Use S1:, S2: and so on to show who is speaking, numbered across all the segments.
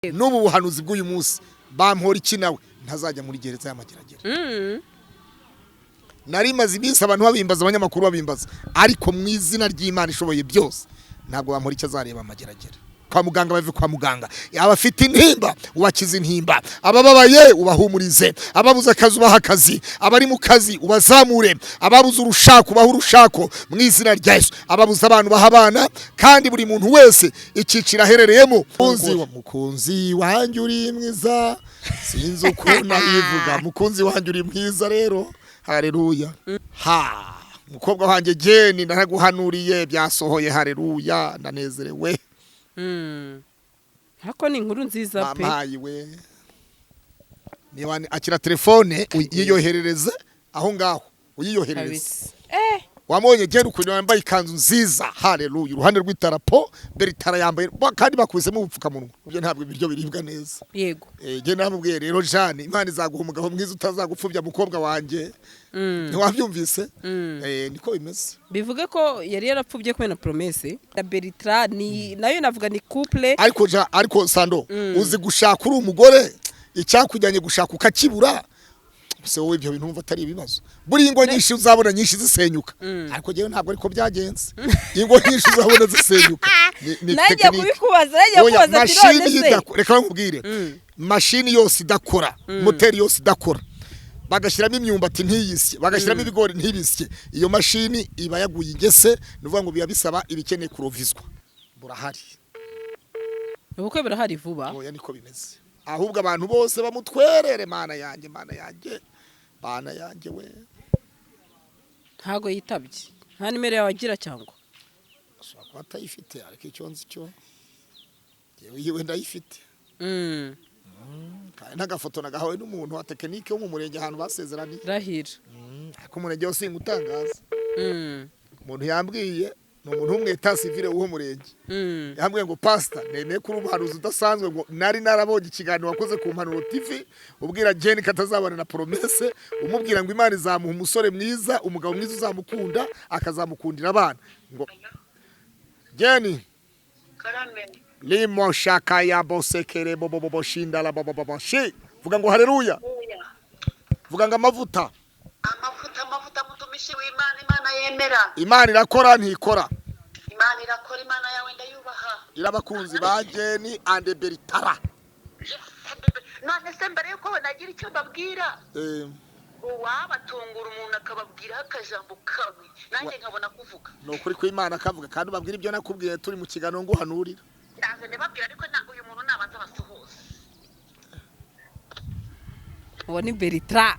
S1: N'ubu buhanuzi bw'uyu munsi, bampora iki nawe ntazajya muri gereza y'Amageragere. Nari maze iminsi abantu babimbaza, abanyamakuru babimbaza, ariko mu izina ry'Imana ishoboye byose, ntabwo bampora icyo azareba Amageragere. Kwa muganga, bave kwa muganga. Abafite intimba ubakize intimba, abababaye ubahumurize, ababuze akazi ubaha akazi, abari mu kazi ubazamure, ababuze urushako ubahe urushako mu izina rya Yesu, ababuze abantu baha abana, kandi buri muntu wese icyiciro aherereyemo. Mukunzi wanjye uri mwiza, sinzi uko nabivuga. Mukunzi wanjye uri mwiza rero, haleluya. Ha mukobwa wanjye Jeni, naraguhanuriye byasohoye, haleluya, ndanezerewe.
S2: Ariko ni inkuru nziza pe.
S1: Mamayi we, niba akira telefone uyiyoherereze aho ngaho, uyiyoherereze.
S2: Kabisa.
S1: Wamubonye Jeni ukuntu yambaye ikanzu nziza, haleluya, iruhande rw'itarapo Beritara yambaye kandi bakubisemo ubupfukamunwa. Ibyo ntabwo ibiryo biribwa neza. Jye namubwiye rero: "Jane, Imana izaguha umugabo mwiza utazagupfubya, mukobwa wanjye." Ntiwabyumvise? Niko bimeze.
S2: Bivuge ko yari yarapfubye kubera Promesse na Beritra, ni nayo navuga ni couple.
S1: Ariko ja, ariko Sando, uzi gushaka uri umugore, icyakujyanye gushaka ukakibura? Se wowe ibyo bintu wumva atari ibibazo? Buriya ingo nyinshi uzabona nyinshi zisenyuka, ariko njyewe ntabwo ariko byagenze. Ingo nyinshi uzabona zisenyuka ni
S2: Nanjye
S1: technique.
S2: kubikubaza, nanjye
S1: Oya,
S2: kubaza ati
S1: mashini
S2: none se
S1: reka nkubwire, mashini yose idakora, moteri yose idakora, bagashyiramo imyumbati ntiyisye, bagashyiramo ibigori ntibisye, iyo mashini iba yaguye ingese. Ni ukuvuga ngo biba bisaba ibikeneye kurovizwa burahari.
S2: Ubukwe burahari vuba.
S1: Oya, niko bimeze. Ahubwo abantu bose bamutwerere. Mana yanjye, Mana yanjye, Mana yanjye we!
S2: Ntago yitabye, nta nimero yawe agira cyangwa?
S1: Ashobora kuba atayifite, ariko icyo nzi cyo, yewe yiwe ndayifite. Kandi n'agafoto nagahawe n'umuntu wa tekinike wo mu murenge ahantu basezeraniye.
S2: Rahira.
S1: Ariko umurenge wose singutangaza. Umuntu yambwiye ni umuntu w'umweta civile w'uwo murenge. Yambwiye ngo: "Pasita, nemeye ko uri umuhanuzi udasanzwe," ngo "nari narabonye ikiganiro wakoze ku Mpanuro TV ubwira Jeni ko atazabana na Promesse, umubwira ngo Imana izamuha umusore mwiza, umugabo mwiza uzamukunda, akazamukundira abana." Ngo Jeni
S3: Karame.
S1: Limo shaka ya bosekere bobo bobo shinda la bobo bobo shi. Vuga ngo haleluya.
S3: Oya.
S1: Vuga ngo amavuta.
S3: Amavuta, amavuta, mutumishi w'Imana, Imana yemera.
S1: Imana irakora, ntikora?
S3: Imana irakora, Imana yawe ndayubaha.
S1: Irabakunzi ba Jeni and Beritara.
S3: None se mbere yuko nagira icyo mbabwira, uwabatungura umuntu akababwiraho akajambo kamwe, nanjye nkabona kuvuga?
S1: Ni ukuri kw'Imana, kavuga kandi ubabwira ibyo nakubwiye turi mu kiganiro nguhanurira.
S3: Ndaje ndababwira, ariko uyu muntu nabanza basuhuze.
S2: Uwo ni Beritra.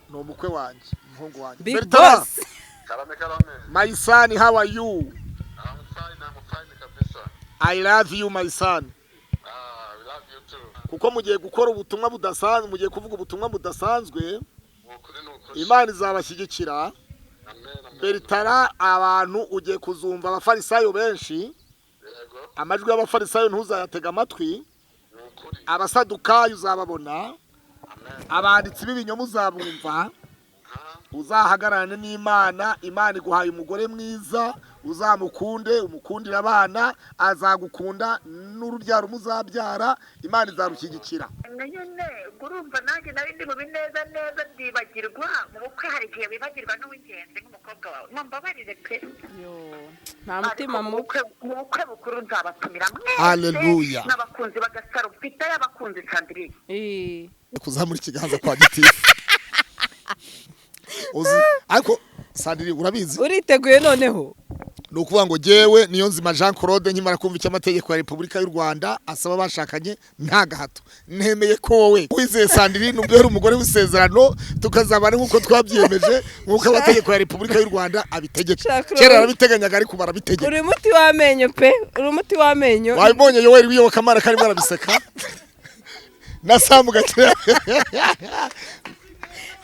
S1: Ni umukwe wanjye, umuhungu wanjye.
S2: Big
S1: Beritara.
S2: Boss.
S4: Karame, karame.
S1: My son, how are you?
S4: I'm fine, I'm fine kabisa.
S1: I love you, my son.
S4: Ah, we love you too.
S1: Kuko mugiye gukora ubutumwa budasanzwe, mugiye kuvuga ubutumwa budasanzwe.
S4: Ni ukuri, ni ukuri.
S1: Imana izabashyigikira.
S4: Amen, amen.
S1: Beritara, abantu ugiye kuzumva abafarisayo benshi.
S4: Yego,
S1: Amajwi y'abafarisayo ntuzayatega amatwi.
S4: ni ukuri.
S1: Abasadukayo uzababona.
S4: Amen.
S1: Abanditsi b'ibinyoma uzabumva.
S4: Ha?
S1: Uzahagararane n'Imana. Imana iguhaye umugore mwiza, uzamukunde, umukundire abana, azagukunda n'urubyaro muzabyara Imana izarushyigikira.
S3: Nyine ubwo urumva nanjye nari ndi mu bineza neza, ndibagirwa. Mu bukwe hari igihe wibagirwa n'uw'ingenzi nk'umukobwa wawe, mumbabarire pe.
S2: Yo, nta mutima
S3: Ariko mu
S2: mubi.
S3: bukwe bukuru nzabatumira mwese
S1: Hallelujah.
S3: n'abakunzi b'Agasaro, mfite y'abakunzi Sandrine.
S1: Kuzamura ikiganza kwa gitifu uzi, ariko Sandrine urabizi.
S2: Uriteguye noneho?
S1: Ni ukuvuga ngo jyewe niyo nzima Jean Claude, nkimara kumva icyo amategeko ya Repubulika y'u Rwanda asaba abashakanye, nta gahato, nemeye ko wowe wizeye Sandrine umbera umugore w'isezerano, tukazabana nk'uko twabyiyemeje, nk'uko amategeko ya Repubulika y'u Rwanda abitegeka.
S2: Jean Claude.
S1: Kera yarabiteganyaga, ariko barabitegeka.
S2: Uri umuti w'amenyo pe, uri umuti w'amenyo.
S1: Wabibonye Yoweri w'iyobokamana karimo arabiseka na Samu Gakire?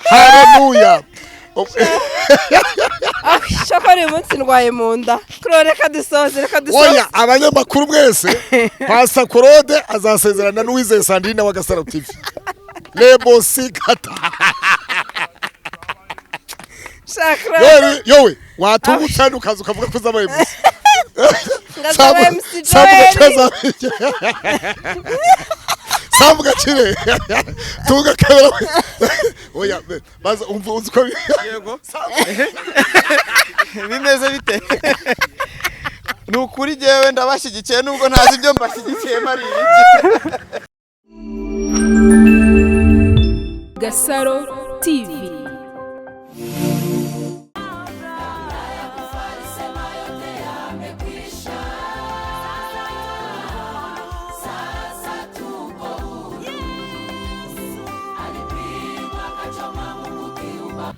S1: Haleluya.
S2: Ah, shakora uyu munsi ndwaye mu nda. Claude, reka dusoze, reka dusoze.
S1: Oya, abanyamakuru mwese, Pasa Claude azasezerana n'uwizeye Sandrine wa Gasaro TV Lebosikata.
S2: Shakora.
S1: Yowe, yowe watungutse hano ukaza ukavuga ko uzabaye gusa.
S2: Ngazaba MC Joel.
S1: Samu Gakire, tunga kamera. Oya, baza umva, uzi ko
S5: Yego, bimeze bite? Ni ukuri jyewe ndabashyigikiye, nubwo ntazi ibyo mbashyigikiye mari ibiki.
S6: Gasaro TV.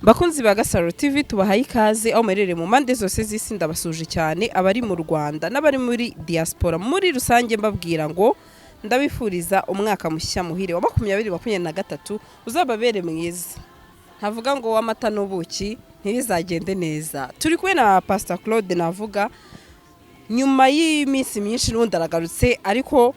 S2: Bakunzi ba Gasaro TV, tubahaye ikaze aho muherereye mu mpande zose z'isi. Ndabasuje cyane abari mu Rwanda n'abari muri diaspora muri rusange, mbabwira ngo ndabifuriza umwaka mushya muhire wa 2023, uzababere mwiza, ntavuga ngo w'amata n'ubuki, ntibizagende neza. Turi kumwe na Pastor Claude. Navuga nyuma y'iminsi myinshi n'ubundi aragarutse, ariko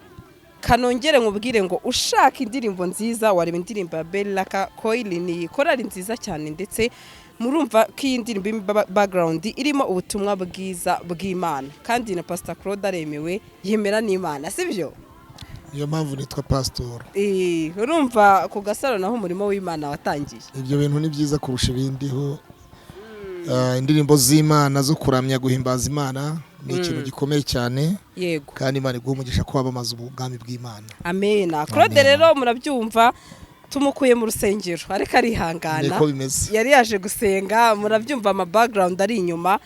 S2: kanongere nkubwire ngo ushaka indirimbo nziza wareba indirimbo ya Beraka Choir. Ni korali nziza cyane, ndetse murumva ko iyi ndirimbo irimo background irimo ubutumwa bwiza bw'Imana, kandi na Pastor Claude aremewe, yemera n'Imana, sibyo?
S1: Niyo mpamvu nitwa pasitori.
S2: Urumva ku Gasaro naho umurimo w'Imana watangiye.
S1: Ibyo bintu ni byiza kurusha ibindiho. Indirimbo z'Imana zo kuramya, guhimbaza Imana ni ikintu gikomeye cyane. Kandi Imana iguha umugisha ko wamamaza ubwami bw'Imana.
S2: Amena. Claude rero murabyumva, tumukuye mu rusengero ariko arihangana.
S1: Niko bimeze.
S2: Yari yaje gusenga, murabyumva ama background ari inyuma,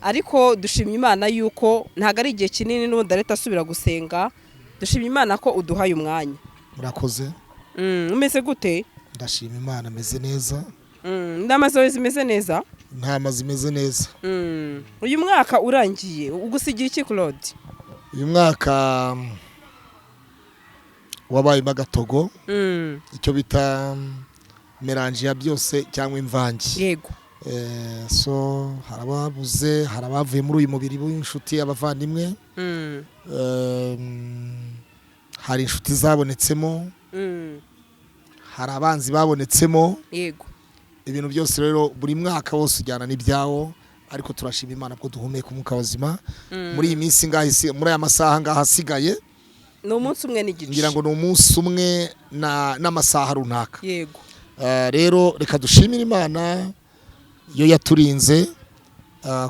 S2: ariko dushimye Imana yuko ntabwo ari igihe kinini n'ubundi areta asubira gusenga. Dushimye Imana ko uduhaye umwanya.
S1: Murakoze.
S2: Umeze gute?
S1: Ndashima Imana, ameze neza.
S2: Inama zawe zimeze neza?
S1: Intama zimeze neza.
S2: Uyu mwaka urangiye ugusigiye iki, Claude?
S1: Uyu mwaka wabayemo agatogo, icyo bita mélange ya byose cyangwa imvange. So hari ababuze, hari abavuye muri uyu mubiri w'inshuti, abavandimwe. Hari inshuti zabonetsemo, hari abanzi babonetsemo. Ibintu byose rero, buri mwaka wose ujyana n'ibyawo, ariko turashima Imana ko duhumeka umwuka wazima muri iyi minsi ngaha muri aya masaha ngaha asigaye.
S2: Ni umunsi umwe n'igice.
S1: Ngira ngo ni umunsi umwe n'amasaha runaka. Rero reka dushimire Imana yo yaturinze.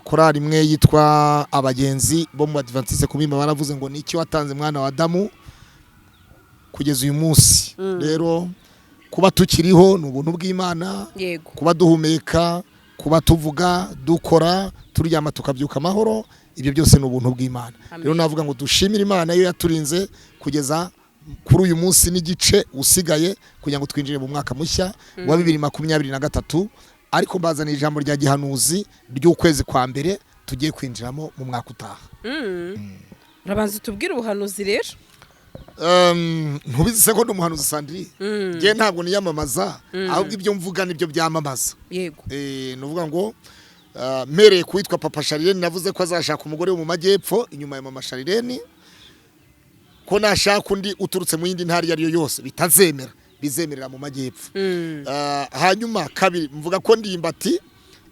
S1: Korali imwe yitwa Abagenzi bo mu Badivantiste kumimba baravuze ngo niki watanze mwana wa Adamu kugeza uyu munsi. Rero kuba tukiriho ni ubuntu bw'Imana. Kuba duhumeka, kuba tuvuga, dukora, turyama tukabyuka amahoro, ibyo byose ni ubuntu bw'Imana.
S2: Amen.
S1: Rero navuga ngo dushimire Imana yo yaturinze kugeza kuri uyu munsi n'igice usigaye kugira ngo twinjire mu mwaka mushya wa 2023. Ariko mbazaniye ijambo rya gihanuzi ry'ukwezi kwa mbere tugiye kwinjiramo mu mwaka utaha.
S2: Urabanza utubwire ubuhanuzi rero.
S1: Ntubizi se ko ndi umuhanuzi, Sandrine? Njye ntabwo niyamamaza, ahubwo ibyo mvuga nibyo byamamaza. Ni ukuvuga ngo mpereye ku witwa Papa Sharirene, navuze ko azashaka umugore wo mu majyepfo inyuma ya Mama Sharirene, ko nashaka undi uturutse mu yindi ntara iyo ari yo yose bitazemera, bizemerera mu majyepfo. Hanyuma kabiri, mvuga ko Ndimbati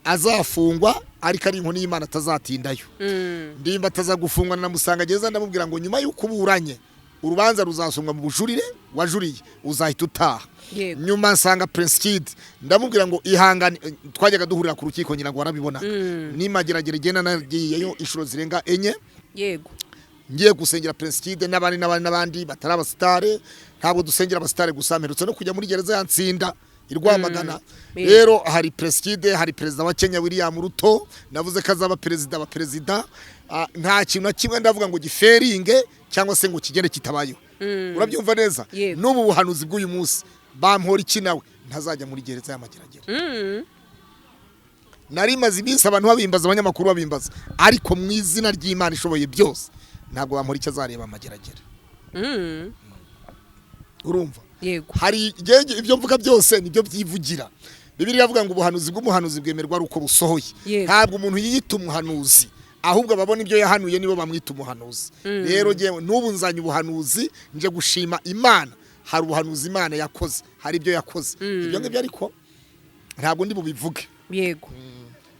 S1: azafungwa, ariko ari inkoni y'Imana, atazatindayo. Ndimbati aza gufungwa, namusanga gereza, ndamubwira ngo nyuma y'uko uburanye urubanza ruzasomwa mu bujurire wajuriye, uzahita utaha. Nyuma nsanga Prince Kid, ndamubwira ngo ihangane. Twajyaga duhurira ku rukiko, ngira ngo warabibona, nimageragere igenda nagiyeyo inshuro zirenga enye ngiye gusengera Prince Kid n'abandi n'abandi n'abandi batari abasitare. Ntabwo dusengera abasitare gusa, mperutse no kujya muri gereza ya Nsinda i Rwamagana. Rero hari Prince Kid, hari perezida wa Kenya William Ruto, navuze ko azaba perezida wa perezida. Nta kintu na kimwe ndavuga ngo giferinge cyangwa se ngo kigende kitabayeho. Urabyumva neza?
S2: Yego.
S1: N'ubu buhanuzi bw'uyu munsi, bampora iki nawe ntazajya muri gereza y'Amageragere. Nari maze iminsi abantu babimbaza, abanyamakuru babimbaza, ariko mu izina ry'Imana ishoboye byose ntabwo bampora icyo azareba Amageragere. Urumva?
S2: Yego.
S1: Hari ibyo mvuga byose nibyo byivugira. Bibiliya iravuga ngo ubuhanuzi bw'umuhanuzi bwemerwa ari uko busohoye. Ntabwo umuntu yiyita umuhanuzi, ahubwo ababona ibyo yahanuye nibo bamwita umuhanuzi. Rero njyewe n'ubu nzanye ubuhanuzi, nje gushima Imana. Hari ubuhanuzi Imana yakoze, hari ibyo yakoze, ibyo ngibyo, ariko ntabwo ndi bubivuge.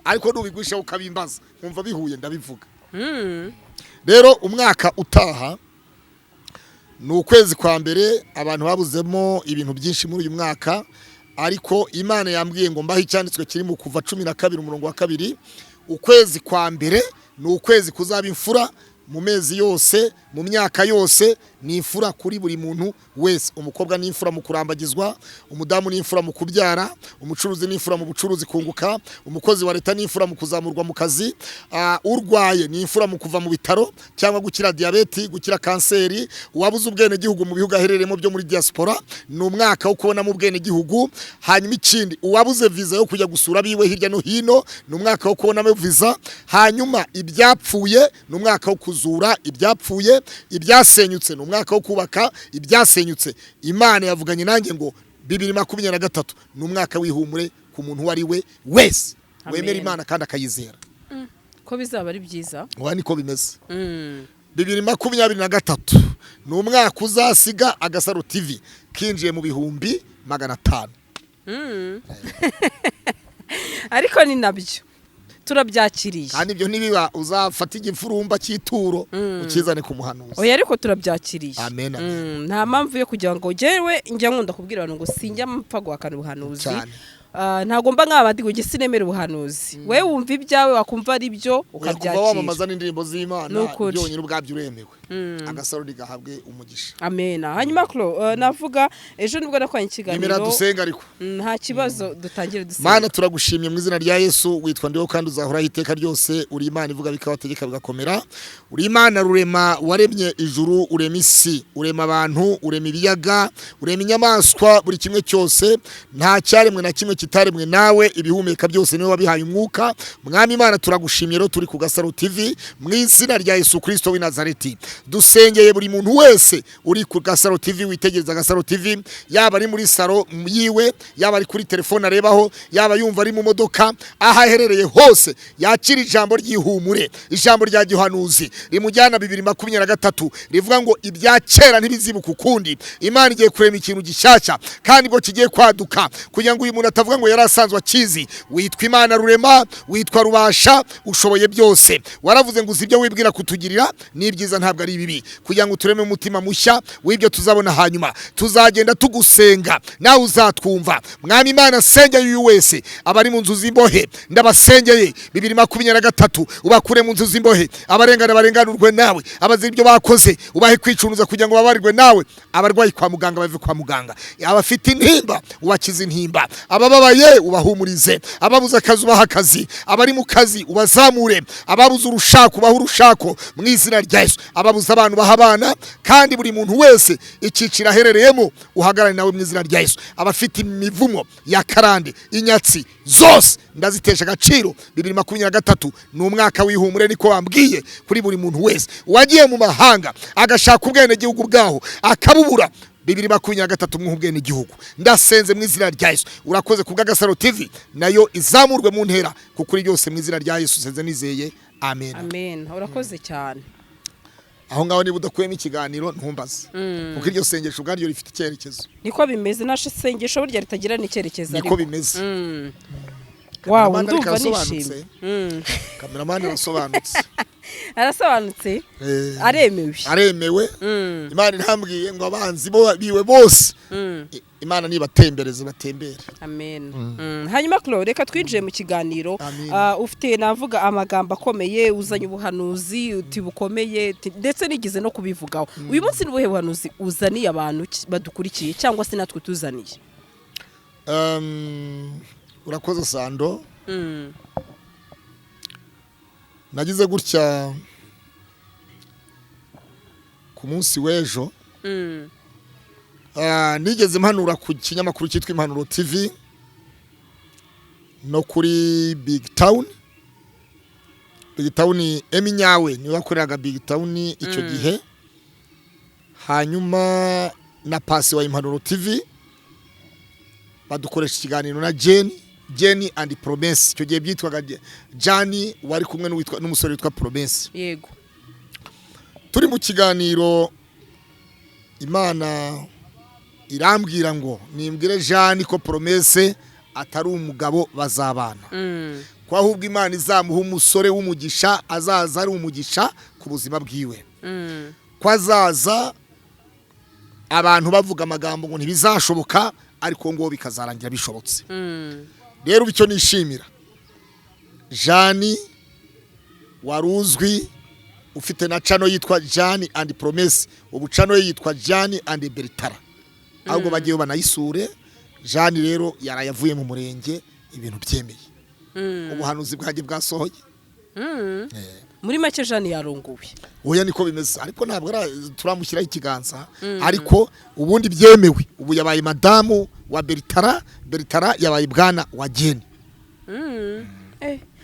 S1: Ariko nubigwisha ukabimbaza nkumva bihuye, ndabivuga. Rero umwaka utaha ni ukwezi kwa mbere, abantu babuzemo ibintu byinshi muri uyu mwaka, ariko Imana yambwiye ngo mbaho icyanditswe kiri mu Kuva 12 umurongo wa 2. Ukwezi kwa mbere ni ukwezi kuzaba imfura mu mezi yose, mu myaka yose, ni imfura kuri buri muntu wese. Umukobwa ni imfura mu kurambagizwa, umudamu ni imfura mu kubyara, umucuruzi ni imfura mu bucuruzi kunguka, umukozi wa leta ni imfura mu kuzamurwa mu kazi, urwaye ni imfura mu kuva mu bitaro cyangwa gukira diyabeti, gukira kanseri, uwabuze ubwenegihugu mu bihugu aherereyemo byo muri diaspora ni umwaka wo kubonamo ubwenegihugu. Hanyuma ikindi, uwabuze viza yo kujya gusura abiwe hirya no hino ni umwaka wo kubonamo viza. Hanyuma ibyapfuye ni umwaka wo kuzura ibyapfuye, ibyasenyutse ni umwaka wo kubaka ibyasenyutse. Imana yavuganye nanjye ngo 2023 ni umwaka w'ihumure ku muntu uwo ari we wese wemera
S2: Amen.
S1: Imana kandi akayizera.
S2: Ko bizaba ari byiza.
S1: Ubu niko bimeze. 2023 ni umwaka uzasiga Agasaro TV kinjiye mu 500,000.
S2: Ariko ni nabyo turabyakiriye.
S1: Kandi ibyo nibiba uzafata igifurumba cy'ituro ukizane ku muhanuzi.
S2: Oya, ariko turabyakiriye.
S1: Amen, amen.
S2: Nta mpamvu yo kugira ngo njyewe njya nkunda kubwira abantu ngo sinjya mpfa guhakana ubuhanuzi.
S1: Cyane.
S2: Ntabwo mba nk'abandi ngo njye sinemera ubuhanuzi. Wowe wumva ibyawe, wakumva ari byo
S1: Oya, kuva
S2: ukabyakira.
S1: wamamaza n'indirimbo z'Imana
S2: Ni ukuri.
S1: byonyine ubwabyo uremewe. Agasaro rigahabwe umugisha.
S2: Amena. Hanyuma Clo, navuga ejo nibwo nakoranye
S1: Nimera
S2: ikiganiro.
S1: dusenga ariko.
S2: Nta kibazo, dutangire dusenga.
S1: Mana, turagushimye mu izina rya Yesu. Witwa Ndiho kandi uzahoraho iteka ryose. Uri Imana ivuga bikabategeka bigakomera. Uri Imana rurema, waremye ijuru, urema isi, urema abantu, urema ibiyaga, urema inyamaswa, buri kimwe cyose. Nta cyaremwe na kimwe kitaremwe nawe, ibihumeka byose niwe wabihaye umwuka. Mwami Imana, turagushimye. Rero turi ku Gasaro TV, mu izina rya Yesu Kristo w'i Nazareti dusengeye buri muntu wese uri ku Gasaro TV, witegereza Gasaro TV, yaba ari muri saro yiwe, yaba ari kuri telefone arebaho, yaba yumva ari mu modoka, aho aherereye hose yakira ijambo ry'ihumure, ijambo rya gihanuzi rimujyana 2023, rivuga ngo ibya kera ntibizibuka ukundi. Imana igiye kurema ikintu gishyashya kandi bwo kigiye kwaduka, kugira ngo uyu muntu atavuga ngo yari asanzwe akizi. Witwa Imana rurema, witwa rubasha, ushoboye byose. Waravuze ngo uzi ibyo wibwira kutugirira ni ibyiza, ntabwo ari ibibi, kugira ngo tureme umutima mushya w'ibyo tuzabona. Hanyuma tuzagenda tugusenga nawe uzatwumva. Mwami Imana, sengeye uyu wese, abari mu nzu z'imbohe ndabasengeye, 2023 ubakure mu nzu z'imbohe, abarengana barenganurwe nawe, abazira ibyo bakoze ubahe kwicuruza kugira ngo babarirwe nawe, abarwayi kwa muganga bave kwa muganga, abafite intimba ubakize intimba, abababaye ubahumurize, ababuze akazi ubaha akazi, abari mu kazi ubazamure, ababuze urushako ubahe urushako mu izina rya Yesu, ababuze abantu baha abana, kandi buri muntu wese icyiciro aherereyemo uhagarare nawe mu izina rya Yesu. Abafite imivumo ya karande, inyatsi zose ndazitesha agaciro. 2023 ni umwaka w'ihumure, niko wambwiye, kuri buri muntu wese wagiye mu mahanga agashaka ubwenegihugu bwaho akabubura, 2023 mwuha ubwenegihugu, ndasenze mu izina rya Yesu. Urakoze ku bw'Agasaro TV, nayo izamurwe mu ntera, kuko uri byose. Mu izina rya Yesu senze nizeye, amen.
S2: Amen, urakoze cyane.
S1: Aho ngaho niba udakuyemo ikiganiro ntumbaze, kuko iryo sengesho ubwaryo rifite icyerekezo.
S2: Niko bimeze, nta sengesho burya ritagira n'icyerekezo.
S1: Niko
S2: Ariko
S1: bimeze.
S2: Wawe
S1: Kameramani ariko
S2: ndumva
S1: arasobanutse.
S2: nishimye.
S1: Kameramani arasobanutse.
S2: Arasobanutse. Aremewe.
S1: Aremewe. Imana intambwiye ngo abanzi bo biwe bose, Imana nibatembereze batembere.
S2: Amen. Hanyuma Claude, reka twinjiye mu kiganiro.
S1: Amen.
S2: Ufite navuga amagambo akomeye, uzanye ubuhanuzi uti bukomeye, ndetse nigeze no kubivugaho. Uyu munsi ni ubuhe buhanuzi uzaniye abantu badukurikiye cyangwa se natwe tuzaniye?
S1: Urakoze Sando. Nagize gutya ku munsi w'ejo, nigeze mpanura ku kinyamakuru cyitwa Impanuro TV no kuri Big Town. Big Town, Emi Nyawe niwe wakoreraga Big Town icyo gihe, hanyuma na Pasi wa Impanuro TV badukoresha ikiganiro na Jenny, Jenny and Promesse. Icyo gihe byitwaga Jani wari kumwe n'umusore witwa Promesse. Turi mu kiganiro, Imana irambwira ngo nimbwire Jani ko Promesse atari umugabo bazabana, ko ahubwo Imana izamuha umusore w'umugisha, azaza ari umugisha ku ku buzima bwiwe, ko azaza abantu bavuga amagambo ngo ntibizashoboka, ariko ngo bikazarangira bishobotse. Rero icyo nishimira, Jani wari uzwi ufite na channel yitwa Jani and Promesse, ubu channel ye yitwa Jani and Bertara, ahubwo bagiye banayisure. Jani rero yarayavuye mu murenge, ibintu byemeye, ubuhanuzi bwanjye bwasohoye.
S2: Muri make, Jane yarongowe.
S1: Oya, niko bimeze, ariko ntabwo turamushyiraho ikiganza, ariko ubundi byemewe ubu yabaye madamu wa Bertara, Bertara yabaye bwana wa Jeni.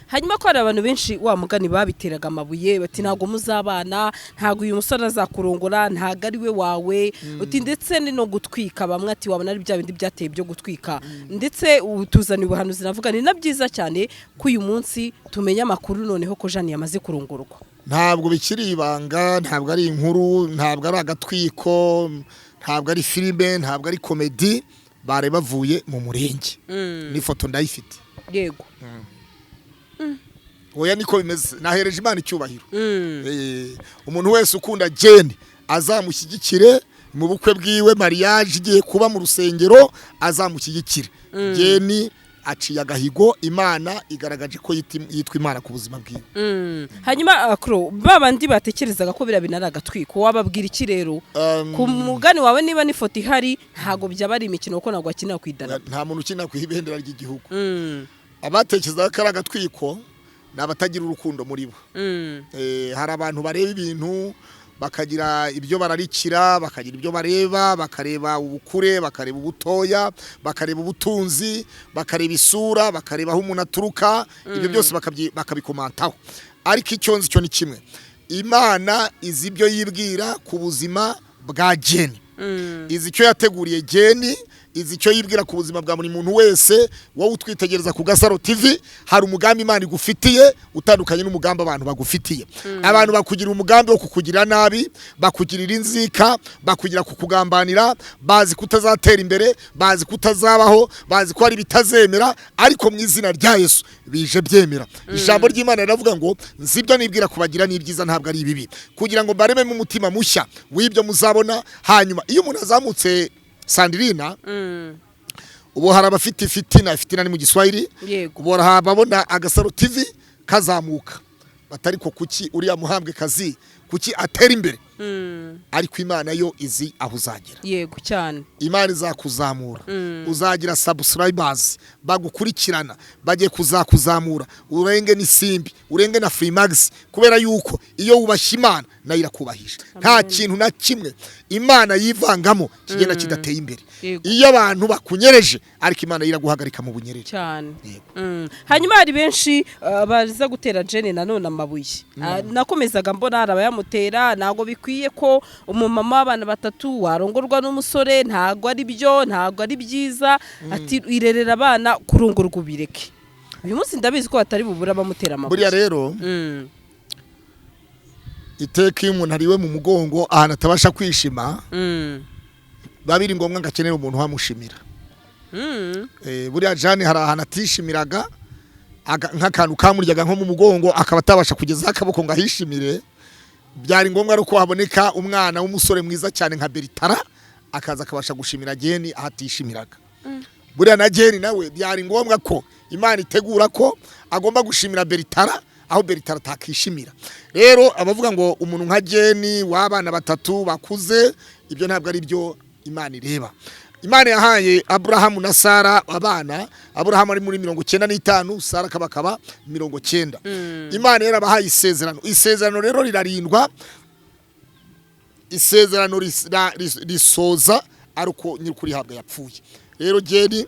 S2: Hanyuma ko hari abantu benshi, wa mugani, babiteraga amabuye bati ntabwo muzabana, ntabwo uyu musore azakurongora, ntabwo ari we wawe, uti ndetse ni no gutwika. Bamwe ati wabona ari bya bindi byateye byo gutwika. Ndetse ubu tuzaniye ubuhanuzi, navuga ni na byiza cyane ko uyu munsi tumenya amakuru noneho ko Jane yamaze kurongorwa.
S1: Ntabwo bikiri ibanga, ntabwo ari inkuru, ntabwo ari agatwiko, ntabwo ari filime, ntabwo ari comedy. Bari bavuye mu murenge, n'ifoto ndayifite. Oya, niko bimeze, nahereje Imana icyubahiro. Umuntu wese ukunda Jane azamushyigikire mu bukwe bwiwe, mariage igiye kuba mu rusengero, azamushyigikire. Jane aciye agahigo, Imana igaragaje ko yitwa Imana ku buzima bwiwe.
S2: Hanyuma akro ba bandi batekerezaga ko biriya bintu ari agatwiko, wababwira iki rero? Ku mugani wawe, niba n'ifoto ihari, ntabwo byaba ari imikino, kuko ntabwo bakinira ku idarapo.
S1: Nta muntu ukina ku ibendera ry'igihugu. Abatekerezaga ko ari agatwiko ni abatagira urukundo muri bo. Hari abantu bareba ibintu bakagira ibyo bararikira, bakagira ibyo bareba, bakareba ubukure, bakareba ubutoya, bakareba ubutunzi, bakareba isura, bakareba aho umuntu aturuka, ibyo byose bakabikomantaho. Ariko icyo nzi cyo ni kimwe: Imana izi ibyo yibwira ku buzima bwa Jeni, izi icyo yateguriye Jeni, izi icyo yibwira ku buzima bwa buri muntu wese. Wowe utwitegereza ku Gasaro TV, hari umugambi Imana igufitiye utandukanye n'umugambi abantu bagufitiye. Abantu bakugira umugambi wo kukugirira nabi, bakugirira inzika, bakugira kukugambanira, bazi kutazatera imbere, bazi kutazabaho, bazi ko hari ibitazemera, ariko mu izina rya Yesu bije byemera. Ijambo ry'Imana riravuga ngo nzi ibyo nibwira kubagira ni ibyiza, ntabwo ari ibibi, kugira ngo mbarememo umutima mushya w'ibyo muzabona. Hanyuma iyo umuntu azamutse, Sandirina, ubu hari abafite fitina. Fitina ni mu Giswahili. Ubu hari ababona Agasaro TV kazamuka batari ko kuki uriya muhambwe kazi, kuki atera imbere? Ariko Imana yo izi aho uzagera.
S2: Yego cyane.
S1: Imana izakuzamura, uzagira subscribers bagukurikirana, bagiye kuzakuzamura urenge n'isimbi, urenge na Freemax, kubera yuko iyo wubashye Imana nayo irakubahisha. Nta kintu na kimwe Imana yivangamo kigenda kidateye imbere. Iyo abantu bakunyereje, ariko Imana yo iraguhagarika mu bunyerere.
S2: Cyane.
S1: Yego.
S2: Hanyuma hari benshi baza gutera Jene nanone amabuye. Nakomezaga mbona hari abayamutera: ntabwo bikwiye ko umumama w'abana batatu warongorwa n'umusore, ntabwo ari byo, ntabwo ari byiza, ati irerera abana, kurongorwa ubireke. Uyu munsi ndabizi ko batari bubura abamutera amabuye.
S1: Buriya rero, iteka iyo umuntu ariwe mu mugongo ahantu atabasha kwishima, biba biri ngombwa ngo akenere umuntu uhamushimira. Buriya Jane hari ahantu atishimiraga, nk'akantu kamuryaga nko mu mugongo, akaba atabasha kugezaho akaboko ngo ahishimire. Byari ngombwa ko haboneka umwana w'umusore mwiza cyane nka Beritara, akaza akabasha gushimira Jeni aho atishimiraga. Buriya na Jeni nawe byari ngombwa ko Imana itegura ko agomba gushimira Beritara aho Beritara atakishimira. Rero abavuga ngo umuntu nka Jeni w'abana batatu bakuze, ibyo ntabwo ari byo Imana ireba. Imana yahaye Aburahamu na Sara abana, Aburahamu ari muri 95, Sara akabakaba 90. Imana yarabahaye isezerano, isezerano rero rirarindwa, isezerano risoza ari uko nyir'ukurihabwa yapfuye. Rero Jeni,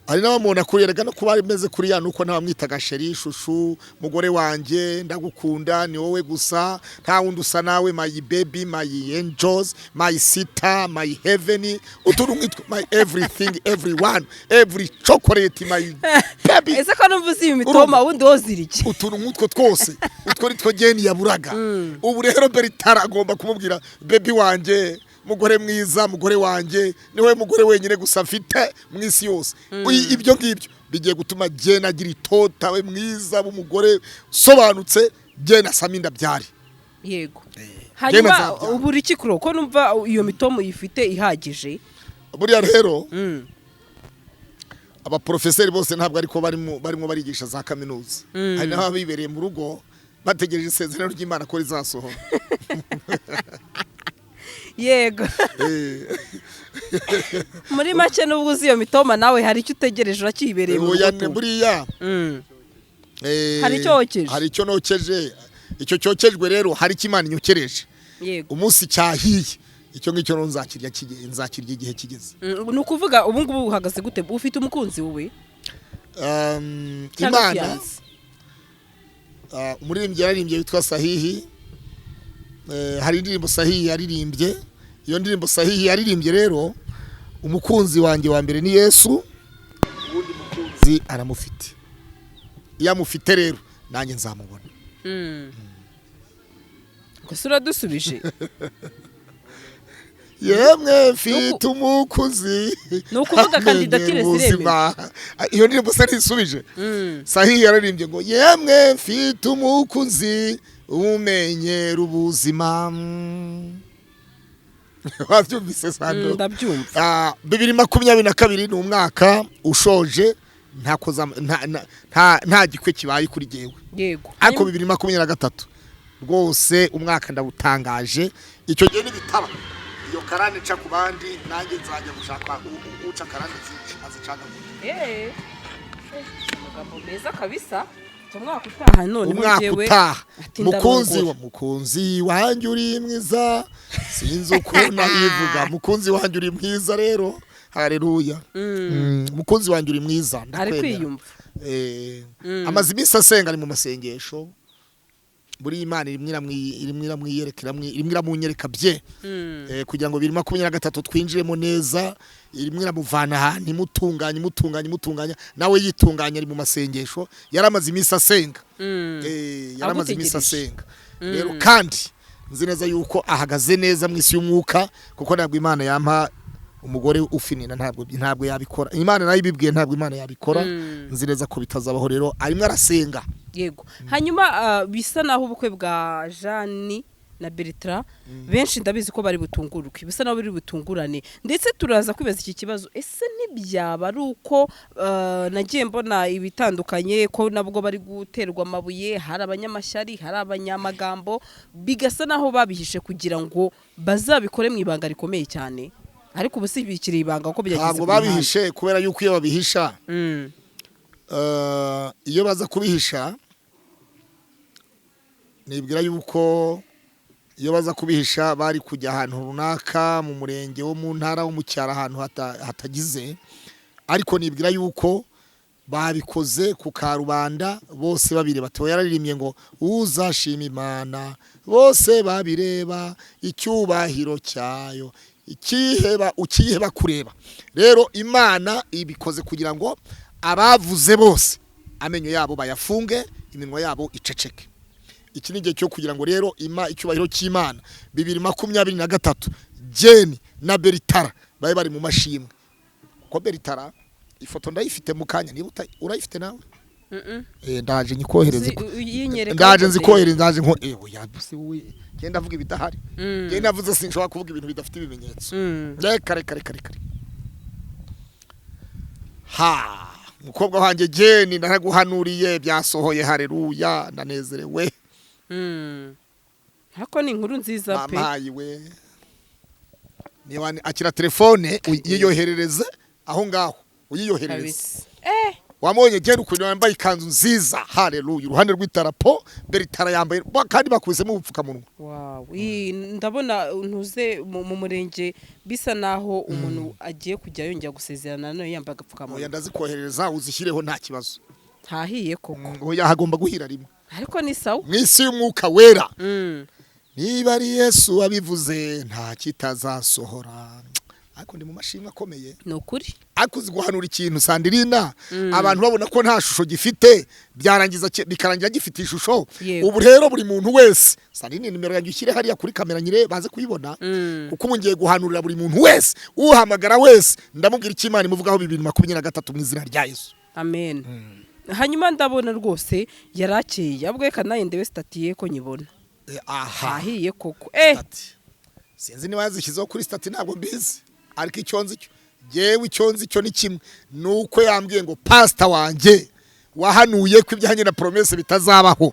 S1: hari n'abamubona kuri erega no kuba ameze kuriya nuko ntawamwitaga chéri, chouchou, mugore wanjye, ndagukunda, ni wowe gusa, nta wundi usa nawe, my baby, my angels, my sita, my heaven, utuntu nk'itwo, my everything, everyone, every chocolate, my baby.
S2: Ese ko numva uzi imitoma, wundi wozira iki?
S1: Utuntu nk'utwo twose, utwo ni two Jeni yaburaga. Ubu rero Beritara agomba kumubwira baby wanjye, mugore mwiza, mugore wanjye, niwe mugore wenyine gusa mfite mu isi yose. Ibyo ngibyo bigiye gutuma Jeni agira itota we mwiza w'umugore usobanutse. Jye na Sami ndabyari.
S2: Yego.
S1: Jye
S2: Hanyuma
S1: nazabyara.
S2: ubu iki kuro ko numva iyo mitomo uyifite ihagije?
S1: Buriya rero abaprofeseri bose ntabwo ariko barimo barigisha za kaminuza. Hari n'ababa bibereye mu rugo bategereje isezerano ry'Imana ko rizasohora.
S2: Yego. Muri make, nubwo uzi iyo mitoma, nawe hari icyo utegereje, urakibereye mu
S1: Oya,
S2: rugo tu.
S1: Buriya
S2: Hari icyo wokeje?
S1: Hari icyo nokeje. Icyo cyokejwe rero, hari icyo Imana inyokereje. Umunsi cyahiye, icyo ngicyo rero nzakirya igihe kigeze.
S2: Ni ukuvuga ubu ngubu uhagaze gute? Ufite umukunzi wowe cyangwa
S1: Imana
S2: fiancé?
S1: Umuririmbyi yaririmbye witwa Sahihi. Hari indirimbo Sahihi yaririmbye. Iyo ndirimbo Sahihi yaririmbye rero, umukunzi wanjye wa mbere ni Yesu, uwundi mukunzi aramufite. Iyo amufite rero, nanjye nzamubona.
S2: Gusa uradusubije.
S1: Yemwe, mfite umukunzi.
S2: Ni ukuvuga kandidatire
S1: amenyera
S2: ziremewe.
S1: ubuzima. Iyo ndirimbo se ntisubije? Sahihi yararimbye ngo: "Yemwe, mfite umukunzi umenyera ubuzima." Wabyumvise, Sando?
S2: Ndabyumva.
S1: 2022 ni umwaka ushoje nta koza, nta gikwe kibaye kuri jyewe. Ariko 2023 rwose umwaka ndawutangaje. Icyo gihe nibitaba, iyo karande nca ku bandi, nanjye nzajya gushaka uca karande azicagagura.
S2: Amagambo meza kabisa. Umwaka utaha noneho
S1: Umwaka
S2: njyewe
S1: utaha,
S2: ati
S1: mukunzi
S2: ndarongora.
S1: wa mukunzi wanjye uri mwiza, sinzi uko nayivuga. Mukunzi wanjye uri mwiza rero, haleluya. Mukunzi wanjye uri mwiza,
S2: Ari
S1: ndakwemera.
S2: kwiyumva.
S1: Amaze iminsi asenga, ari mu masengesho. Buri Imana irimwo iramwiyereka, irimwo iramunyereka bye kugira ngo 2023 twinjiremo neza. Irimwo iramuvana ahantu, imutunganya, imutunganya, imutunganya, nawe yitunganya. Ari mu masengesho, yaramaze iminsi asenga. Yaramaze iminsi
S2: Agutegereje.
S1: asenga rero, kandi nzi neza yuko ahagaze neza mu isi y'umwuka, kuko ntabwo Imana yampa umugore ufinina, ntabwo yabikora. Imana nayo ibibwiye, ntabwo Imana yabikora. Nzi neza ko bitazabaho. Rero arimo arasenga.
S2: Yego. Hanyuma bisa naho ubukwe bwa Jeanne na Bertrand, benshi ndabizi ko bari butungurwe, bisa naho biri butungurane. Ndetse turaza kwibaza iki kibazo: ese ntibyaba ari uko nagiye mbona ibitandukanye, ko nabwo bari guterwa amabuye, hari abanyamashyari, hari abanyamagambo, bigasa naho babihishe kugira ngo bazabikore mu ibanga rikomeye cyane? Ariko ubu si bikiri ibanga kuko byageze
S1: Ntabwo
S2: ku mihanda.
S1: babihishe, kubera yuko iyo babihisha, iyo baza kubihisha, nibwira yuko iyo baza kubihisha bari kujya ahantu runaka mu murenge wo mu ntara, wo mu cyaro, ahantu hatagize. Ariko nibwira yuko babikoze ku karubanda bose babireba. Tuba yararirimbye ngo: "Uzashima Imana bose babireba, icyubahiro cyayo ikiheba ukiheba kureba." Rero Imana ibikoze kugira ngo abavuze bose amenyo yabo bayafunge, iminwa yabo iceceke. Iki ni igihe cyo kugira ngo rero ima icyubahiro cy'Imana. 2023, Jeni na Beritara babe bari mu mashimwe, kuko Beritara ifoto ndayifite mu kanya. Niba urayifite nawe? Ndaje nyikohereze.
S2: Uyinyereka.
S1: Ndaje
S2: Ariko
S1: nzikohereze, ndaje nko oya, si wowe, genda avuga ibidahari. Genda avuze, sinshobora kuvuga ibintu bidafite ibimenyetso. Reka, reka, reka, reka. Ha, mukobwa wanjye Jeni, naraguhanuriye byasohoye, hareruya, ndanezerewe.
S2: Ariko ni inkuru nziza pe.
S1: Mamayi we, niba akira telefone uyiyoherereze aho ngaho, uyiyoherereze.
S2: Kabisa.
S1: Wamubonye Jeni ukuntu yambaye ikanzu nziza? Hareruya, iruhande rw'itarapo Beritara yambaye kandi bakubisemo ubupfukamunwa.
S2: Wow. Ndabona ntuze mu murenge, bisa naho umuntu agiye kujya yongera gusezerana nawe yambaye
S1: Oya,
S2: agapfukamunwa.
S1: ndazikoherereza uzishyireho, nta kibazo.
S2: Ntahiye koko.
S1: Oya, hagomba guhira rimwe.
S2: Ariko ni sawa.
S1: Mu isi y'umwuka wera, niba ari Yesu wabivuze, nta kitazasohora. Ariko ndi mu mashimwe akomeye.
S2: Ni ukuri.
S1: Ariko uzi guhanura ikintu, Sandirina, abantu babona ko nta shusho gifite, byarangiza bikarangira gifite ishusho. Ubu rero buri muntu wese, Sandirina, nimero yanjye ushyire hariya kuri kamera nyire baze kuyibona, kuko ubu ngiye guhanurira buri muntu wese, uhamagara wese ndamubwira icyo Imana imuvugaho 2023 mu izina rya Yesu.
S2: Amen. Hanyuma ndabona rwose yarakeye, ahubwo reka nawe ndebe status ye ko nyibona.
S1: Aha.
S2: Ahiye koko.
S1: Status. Sinzi niba yazishyizeho kuri status, ntabwo mbizi, ariko icyo nzi cyo, yewe, icyo nzi cyo ni kimwe, ni uko yambwiye ngo: "Pasita wanjye, wahanuye ko ibyanjye na Promesse bitazabaho,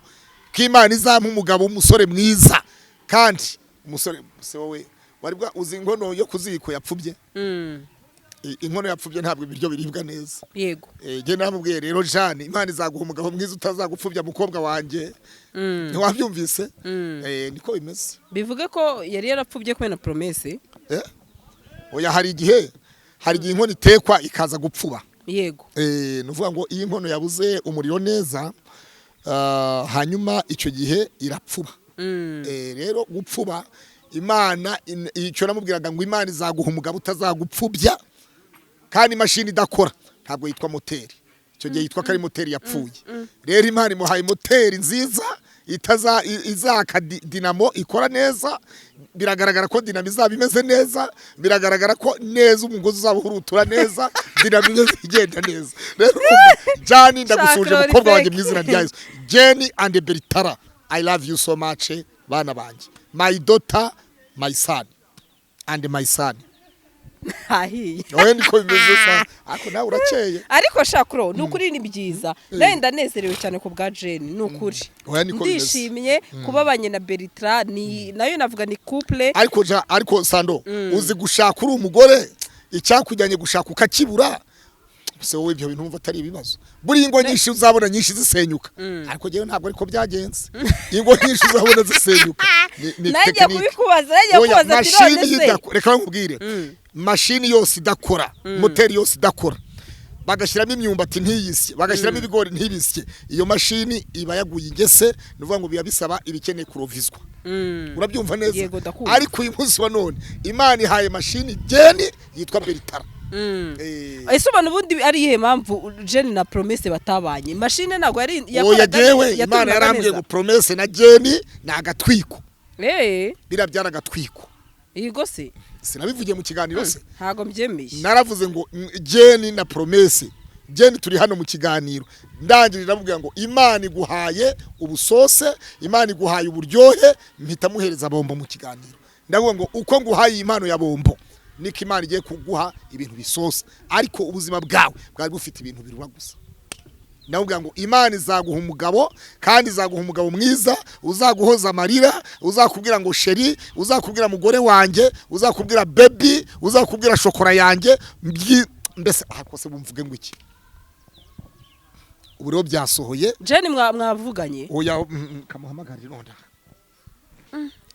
S1: ko Imana izampa umugabo w'umusore mwiza." Kandi umusore se, wowe wari bwa uzi inkono yo ku ziko yapfubye? Inkono yapfubye ntabwo ibiryo biribwa neza. Njye namubwiye rero: "Jeanne, Imana izaguha umugabo mwiza utazagupfubya, mukobwa wanjye." Ntiwabyumvise? Niko bimeze.
S2: Bivuge ko yari yarapfubye kubera Promesse?
S1: Oya, hari igihe inkono itekwa ikaza gupfuba. Ni ukuvuga ngo iyo inkono yabuze umuriro neza, hanyuma icyo gihe irapfuba. Rero gupfuba, Imana icyo namubwiraga ngo Imana izaguha umugabo utazagupfubya. Kandi imashini idakora ntabwo yitwa moteri, icyo gihe yitwa ko ari moteri yapfuye. Rero Imana imuhaye moteri nziza itaza izaka dinamo ikora neza. Biragaragara ko dinamo izaba imeze neza, biragaragara ko neza umugozi uzaba uhurutura neza, dinamo imeze igenda neza. Rero urumva, Jani, ndagusuje,
S2: Shaka
S1: mukobwa wanjye,
S2: Fake.
S1: mu izina rya Yesu. Jenny and Bertara, I love you so much, bana banjye, my daughter, my son and my son.
S2: Hahiye.
S1: Wowe niko bimeze sa, ariko nawe urakeye.
S2: Ariko shakuro, ni ukuri ni byiza, nawe ndanezerewe cyane ku bwa Jane, ni ukuri.
S1: Oya, niko bimeze.
S2: Ndishimye kuba na Bertrand, ni nayo navuga ni couple.
S1: Ariko ja, ariko Sando, uzi gushaka uri umugore, icyakujyanye gushaka ukakibura? Se wowe ibyo bintu wumva atari ibibazo? Buriya ingo nyinshi uzabona nyinshi zisenyuka, ariko njyewe ntabwo ariko byagenze. Ingo nyinshi uzabona zisenyuka ni
S2: Nanjye
S1: technique.
S2: kubikubaza, nanjye
S1: Oya,
S2: kubaza ati
S1: mashini
S2: none se
S1: reka nkubwire, mashini yose idakora, moteri yose idakora, bagashyiramo imyumbati ntiyisye, bagashyiramo ibigori ntibisye, iyo mashini iba yaguye ingese. Ni ukuvuga ngo biba bisaba ibikeneye kurovizwa. Urabyumva neza?
S2: Yego, ndakumva.
S1: Ariko uyu munsi wa none Imana ihaye mashini Jeni yitwa Beritara.
S2: Ese ubona ubundi ari iyihe mpamvu Jane na Promesse batabanye? Mashine ntabwo yari
S1: Oya,
S2: yakoraga
S1: jewe Imana
S2: yatumaga
S1: yarambwiye
S2: neza.
S1: ngo Promesse na Jeni ni agatwiko. Biriya byari agatwiko.
S2: Yego se.
S1: Sinabivugiye mu kiganiro se?
S2: Ntabwo mbyemeye.
S1: Naravuze ngo Jeni na Promesse, Jeni turi hano mu kiganiro, ndangije ndamubwira ngo Imana iguhaye ubusose, Imana iguhaye uburyohe. Mpita muhereza bombo mu kiganiro, ndavuga ngo uko nguhaye iyi impano ya bombo, niko Imana igiye kuguha ibintu bisosa, ariko ubuzima bwawe bwari bufite ibintu birura gusa. Ndamubwira ngo Imana izaguha umugabo, kandi izaguha umugabo mwiza uzaguhoza amarira, uzakubwira ngo chéri, uzakubwira mugore wanjye, uzakubwira baby, uzakubwira shokora yanjye. Mbese aha kose bumvuge ngo iki? Ubu rero byasohoye.
S2: Jane mwavuganye?
S1: Oya, kamuhamagarire nonaha.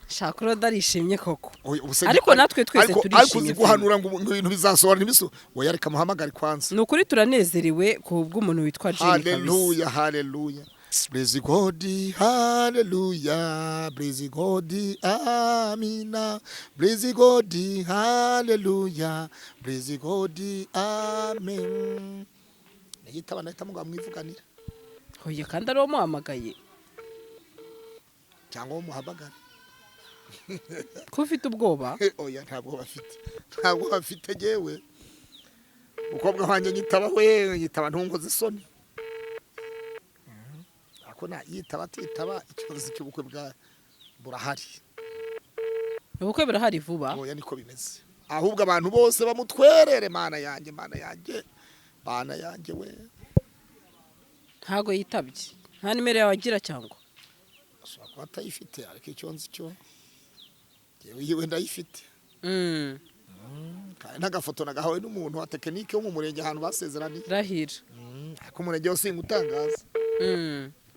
S2: Shakuro, ndarishimye koko.
S1: Oya, ubu se
S2: Ariko natwe twese
S1: ariko uzi
S2: turishimye.
S1: guhanura ngo ibintu bizasohora ntibiso. Oya, reka muhamagare kwanza.
S2: Ni ukuri turanezerewe ku bw'umuntu witwa Jane kabisa.
S1: Haleluya, haleluya, praise God, haleluya, praise God, amina, praise God, haleluya, praise God, amen. Niyitaba nahita muga mwivuganira.
S2: Oya, kandi ari uwo muhamagaye.
S1: Cyangwa muhamagare.
S2: Ko ufite ubwoba?
S1: Oya, ntabwo bafite, ntabwo bafite. Yewe umukobwa wanjye, nyitaba we, nyitaba, ntunkoze isoni. Ako na yitaba atitaba, ikibazo cy'ubukwe bwa burahari.
S2: Ubukwe burahari vuba.
S1: Oya, niko bimeze. Ahubwo abantu bose bamutwerere. Mana yanjye, Mana yanjye, Mana yanjye we!
S2: Ntago yitabye, nta nimero yawe agira cyangwa?
S1: Ashobora kuba atayifite, ariko icyo nzi cyo, yewe yiwe ndayifite. Kandi n'agafoto nagahawe n'umuntu wa tekinike wo mu murenge ahantu basezeraniye.
S2: Rahira.
S1: Ariko umurenge wose singutangaza.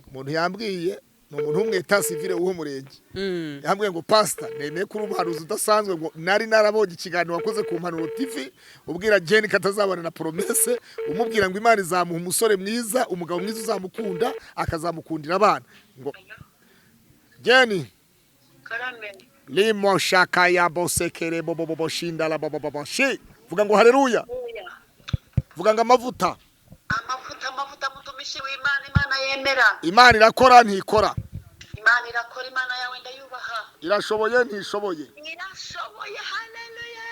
S1: Umuntu yambwiye ni umuntu w'umweta civile w'uwo murenge. Yambwiye ngo: "Pasita, nemeye ko uri umuhanuzi udasanzwe," ngo "nari narabonye ikiganiro wakoze ku Mpanuro TV ubwira Jeni ko atazabana na Promesse, umubwira ngo Imana izamuha umusore mwiza, umugabo mwiza uzamukunda, akazamukundira abana." Ngo Jeni
S3: Karame.
S1: Limo shaka ya bosekere bobo bobo shinda la bobo bobo shi. Vuga ngo haleluya.
S3: Oya.
S1: Vuga ngo amavuta.
S3: Amavuta, amavuta, mutumishi w'Imana, Imana yemera.
S1: Imana irakora, ntikora?
S3: Imana irakora, Imana yawe ndayubaha.
S1: Irashoboye, ntishoboye?
S3: Irashoboye, haleluya.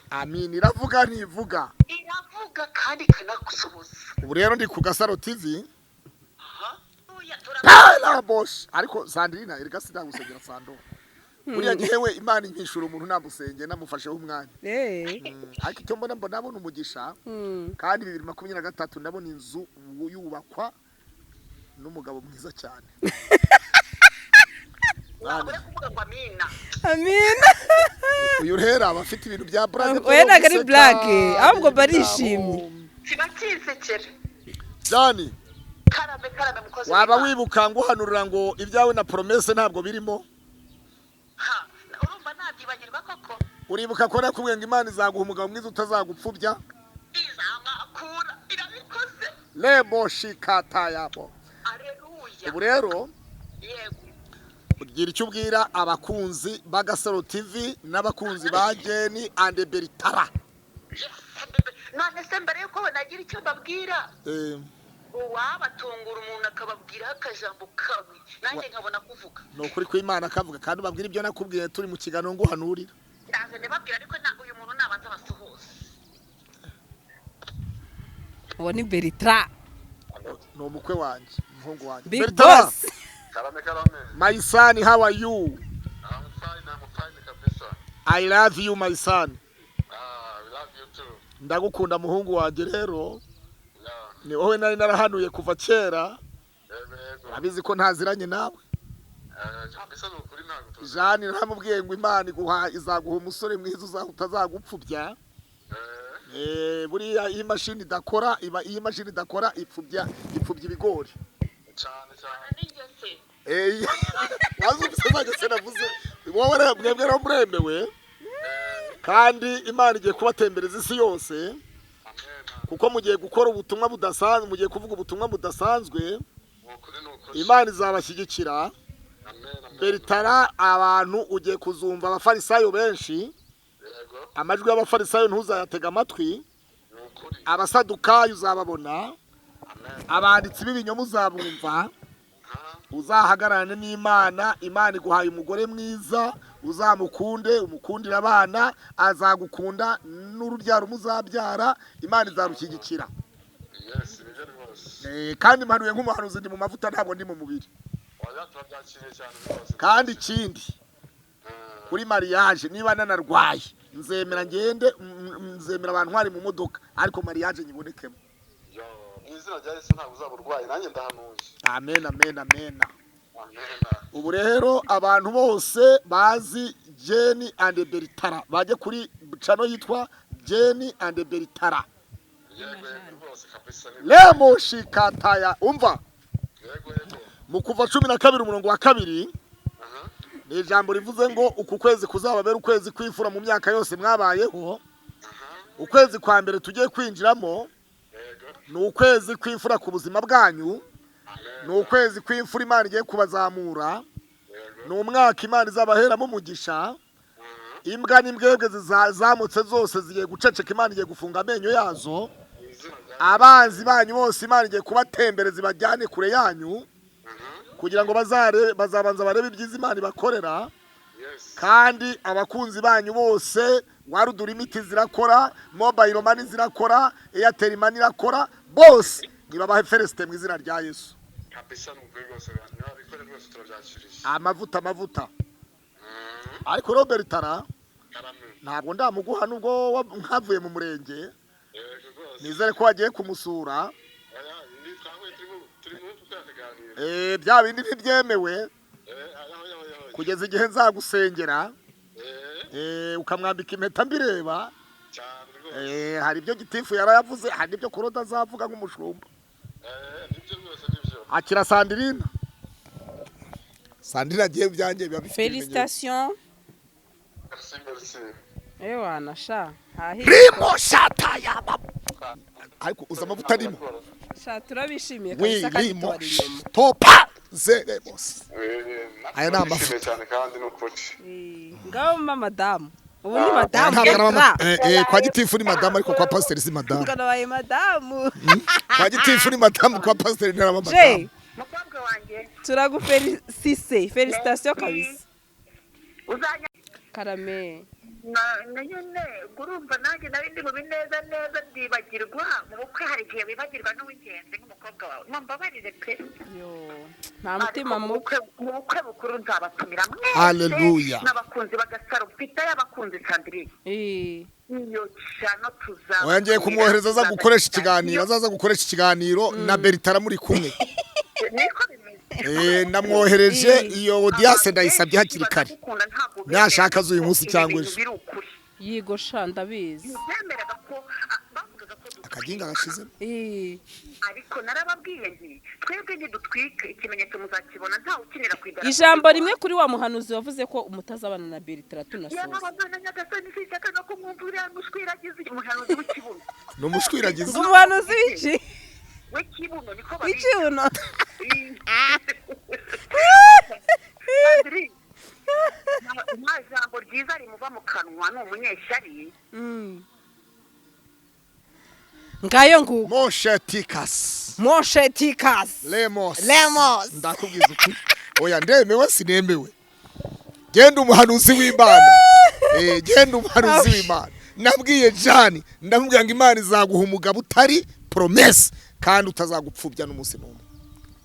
S1: Amin. Iravuga, ntivuga?
S3: Iravuga kandi ikanagusohoza.
S1: Ubu rero ndi ku Gasaro TV. Pela bosh. Ariko Sandrina erega sinagusengera Sando. Buriya gihe we Imana inkishura umuntu nagusengera namufasheho umwanya. Ariko icyo mbona mbona abona umugisha. Kandi 2023 ndabona inzu yubakwa n'umugabo mwiza cyane.
S3: Wabura kuvuga ngo amina.
S2: Amina.
S1: Uyu rero aba afite ibintu bya blague.
S2: Oya, ntabwo ari blague, ahubwo barishimye.
S3: Kiba kinsekera.
S1: Jani,
S3: Karame karame mukozi
S1: waba
S3: w'Imana.
S1: wibuka nguhanurira ngo ibyawe na promesse ntabwo birimo?
S3: Ha, urumva nabyibagirwa koko?
S1: Uribuka ko nakubwiye ngo Imana izaguha umugabo mwiza utazagupfubya?
S3: Izankakura irabikoze.
S1: Lebo shikata yabo.
S3: Aleluya.
S1: Ubu rero
S3: Yego.
S1: ugira icyo ubwira abakunzi ba Gasaro TV n'abakunzi ba Jeni and Bertara.
S3: Yes, bebe. None se mbere yuko nagira icyo mbabwira, uwabatungura umuntu akababwiraho akajambo kamwe nanjye nkabona kuvuga.
S1: Ni ukuri kw'Imana kavuga kandi ubabwira ibyo nakubwiye turi mu kiganiro nguhanurira.
S3: Ndaje ndababwira, ariko uyu muntu nabanza basuhuze.
S2: Uwo ni Bertra.
S1: Ni umukwe wanjye, umuhungu wanjye.
S2: Big
S1: Bertara,
S2: boss.
S4: Karame karame.
S1: my son, how are you?
S4: I'm fine, I'm fine kabisa.
S1: I love you, my son.
S4: Ah, I love you too.
S1: Ndagukunda muhungu wanjye rero.
S4: Yeah.
S1: Ni wowe nari narahanuye kuva kera.
S4: Yego yego.
S1: Urabizi ko ntaziranye nawe.
S4: Kabisa ni ukuri ntabwo tuzi.
S1: Jane naramubwiye ngo Imana iguha izaguha umusore mwiza utazagupfubya. Buriya iyo imashini idakora iba iyo imashini idakora ipfubya ibigori.
S4: Cyane cyane.
S3: N'ingese.
S1: Wazumvise zanjye se navuze wowe rero mwebwe rero muremewe kandi Imana igiye kubatembereza isi yose.
S4: Amen.
S1: Kuko mugiye gukora ubutumwa budasanzwe, mugiye kuvuga ubutumwa budasanzwe.
S4: Ni ukuri ni ukuri.
S1: Imana izabashyigikira.
S4: Amen amen.
S1: Bertara, abantu ugiye kuzumva abafarisayo benshi.
S4: Yego.
S1: Amajwi y'abafarisayo ntuzayatega amatwi.
S4: Ni ukuri.
S1: Abasadukayo uzababona.
S4: Amen.
S1: Abanditsi b'ibinyoma uzabumva.
S4: Ha?
S1: Uzahagararane n'Imana. Imana iguhaye umugore mwiza, uzamukunde, umukundire abana, azagukunda n'urubyaro muzabyara, Imana izarushyigikira.
S4: Yes, nibyo rwose.
S1: Kandi mpanuye nk'umuhanuzi, ndi mu mavuta ntabwo ndi mu mubiri.
S4: Oya turabyakiriye cyane rwose.
S1: Kandi ikindi kuri mariage, niba nanarwaye nzemera ngende, nzemera abantu ntwari mu modoka, ariko mariage nyibonekemo.
S4: Yo, mu izina rya Yesu ntabwo uzaba urwaye, nanjye ndahanuye.
S1: Amen amen amen.
S4: Amen.
S1: Ubu rero abantu bose bazi Jeni and Bertara bajye kuri channel yitwa Jeni and Bertara.
S4: Yego yego rwose kabisa. Ni
S1: Lemo shikataya umva.
S4: Yego yego.
S1: Mu kuva 12 umurongo wa 2
S4: Aha.
S1: ni ijambo rivuze ngo uku kwezi kuzababera ukwezi kwifura mu myaka yose mwabayeho. Ukwezi kwa mbere tugiye kwinjiramo
S4: Yego.
S1: ni ukwezi kwifura ku buzima bwanyu.
S4: Amen.
S1: Ni ukwezi kw'imfura Imana igiye kubazamura.
S4: Yego.
S1: Ni umwaka Imana izabaheramo umugisha. Imbwa n'imbwebwe zizamutse zose zigiye guceceka, Imana igiye gufunga amenyo yazo.
S4: Mu izina rya
S1: Abanzi banyu bose Imana igiye kubatembereza ibajyane kure yanyu, kugira ngo bazabanza barebe ibyiza Imana ibakorera.
S4: Yes.
S1: Kandi abakunzi banyu bose, warudura imiti zirakora, mobile money zirakora, Airtel money irakora, bose nibabahe feresite mu izina rya Yesu.
S4: Kabisa ni ukuri rwose, nabikore rwose turabyakiriye.
S1: Amavuta amavuta. Ariko Robert Tara
S4: Karame.
S1: ntabwo ndamuguha nubwo nkavuye mu murenge.
S4: Yego rwose.
S1: Nizere ko wagiye kumusura.
S4: Oya, ni twahuye turi mu kuganira.
S1: Bya bindi ntibyemewe
S4: Oya oya oya.
S1: kugeza igihe nzagusengera ukamwambika impeta mbireba.
S4: Cyane rwose.
S1: Hari ibyo gitifu yarayavuze, hari ibyo Kuroda azavuga nk'umushumba.
S4: Nibyo rwose nibyo.
S1: Akira Sandrine. Sandrine agiye byanjye biba bifite ibimenyetso.
S2: Félicitations.
S4: Merci merci.
S2: Ewana sha. Hahi.
S1: Rimo shata yaba. Ariko uza amavuta arimo.
S2: Sha turabishimiye kabisa kandi
S1: Wirimo
S2: tubari inyuma.
S1: topa zeremos. Aya ni
S4: Nishimiye cyane kandi ni ukuri.
S2: Ngaho mama madamu. Ubu ni madamu.
S1: Ntabwo ari
S2: Bertra.
S1: kwa gitifu ni madamu, ariko kwa pasiteri si madamu.
S2: Nganabaye madamu.
S1: Kwa gitifu ni madamu, kwa pasiteri ntaraba
S2: Jay,
S1: madamu.
S3: Mukobwa wanjye
S2: turagufelicise. Félicitations kabisa.
S3: uzajya
S2: Karame.
S3: na nyine urumva nanjye nari ndi mu bineza neza ndibagirwa. Mu bukwe hari igihe wibagirwa n'uw'ingenzi nk'umukobwa wawe. Mumbabarire pe.
S2: Yo. Nta mutima
S3: Ariko mu
S2: mubi.
S3: mu bukwe bukuru nzabatumira mwese
S1: Hallelujah.
S3: n'abakunzi b'Agasaro mfite y'abakunzi Sandrine.
S2: Eh.
S3: Iyo cano tuzaba
S1: Oya, ngiye kumwohereza aza gukoresha ikiganiro, azaza gukoresha ikiganiro na Bertara muri kumwe.
S3: Niko bimeze.
S1: Ndamwohereje iyo audience,
S3: Abantu
S1: ndayisabye
S3: benshi
S1: hakiri kare.
S3: baradukunda, ntabwo
S1: Nashaka
S3: bemeraga
S1: aza uyu
S3: ko
S1: munsi
S3: ibi
S1: cyangwa
S3: bintu
S1: ejo.
S3: biri ukuri.
S2: Yigo sha, ndabizi.
S3: Ntibemeraga ko bavugaga ko dutwika.
S1: Akaginga gashizemo.
S2: Eh.
S3: Ariko narababwiye nti twebwe ntidutwike, ikimenyetso muzakibona, ntawe ukinira ku idarapo.
S2: Ijambo rimwe kuri wa muhanuzi wavuze ko mutazabana na Bertrand, tunasoza.
S3: Yababana Nyagasani, sinshaka no kumwumva uriya mushwiragizi, umuhanuzi w'ikibuno.
S1: Ni umushwiragizi.
S2: Ngo umuhanuzi w'iki?
S3: W'ikibuno niko babita.
S2: W'ikibuno.
S3: Sandrine, nta jambo ryiza rimuva mu kanwa, ni umunyeshyari.
S2: Ngayo nguko.
S1: Moshe Tikas.
S2: Moshe Tikas.
S1: Lemos.
S2: Lemos.
S1: Ndakubwiza ukuri, oya, ndemewe sinemewe, genda umuhanuzi w'Imana. Genda umuhanuzi w'Imana. Nabwiye Jani, ndamubwira ngo Imana izaguha umugabo utari Promesse kandi utazagupfubya n'umunsi n'umwe.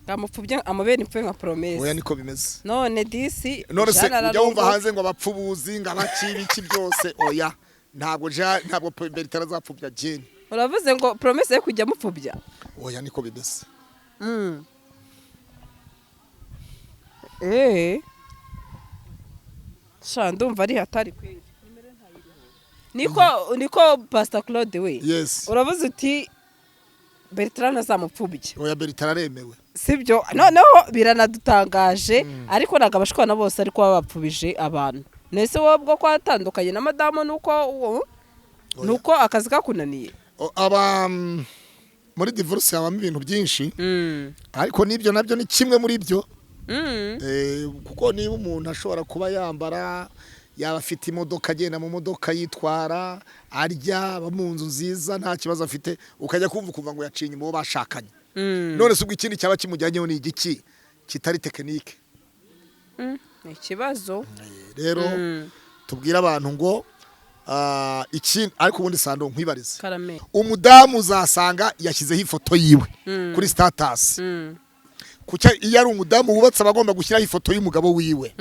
S2: Ngamupfubye amabere impfuye nka
S1: Oya,
S2: Promesse.
S1: niko bimeze.
S2: None disi.
S1: None se
S2: Jeanne
S1: ujya wumva
S2: ararongora.
S1: hanze ngo abapfubuzi, ngo abaki, ibiki byose? Oya, ntabwo ntabwo Bertrand azapfubya Jane.
S2: Uravuze ngo Promesse yo kujya amupfubya.
S1: Oya, niko bimeze.
S2: Eh. Sha, ndumva ari hatari kweli. Niko Pastor Claude we.
S1: Yes.
S2: Uravuze uti Bertrand azamupfubye.
S1: Oya, Bertrand aremewe.
S2: Sibyo? Noneho biranadutangaje, ariko ntabwo abashwana bose ariko baba bapfubije abantu. Nese wowe bwo kwatandukanye na madamu nuko nuko akazi kakunaniye?
S1: Aba muri divorce habamo ibintu byinshi, ariko n'ibyo nabyo ni kimwe muri byo. Kuko niba umuntu ashobora kuba yambara, yaba afite imodoka, agenda mu modoka, yitwara, arya, aba mu nzu nziza, nta kibazo afite, ukajya kumva ukumva ngo yaciye inyuma uwo bashakanye. None se ubwo ikindi cyaba kimujyanyeho ni igiki kitari technique?
S2: Ni ikibazo.
S1: Rero tubwire abantu ngo iki, ariko ubundi Sando, nkwibarize.
S2: Karame.
S1: Umudamu uzasanga yashyizeho ifoto yiwe kuri status. Kuki iyo ari umudamu wubatse aba agomba gushyiraho ifoto y'umugabo wiwe,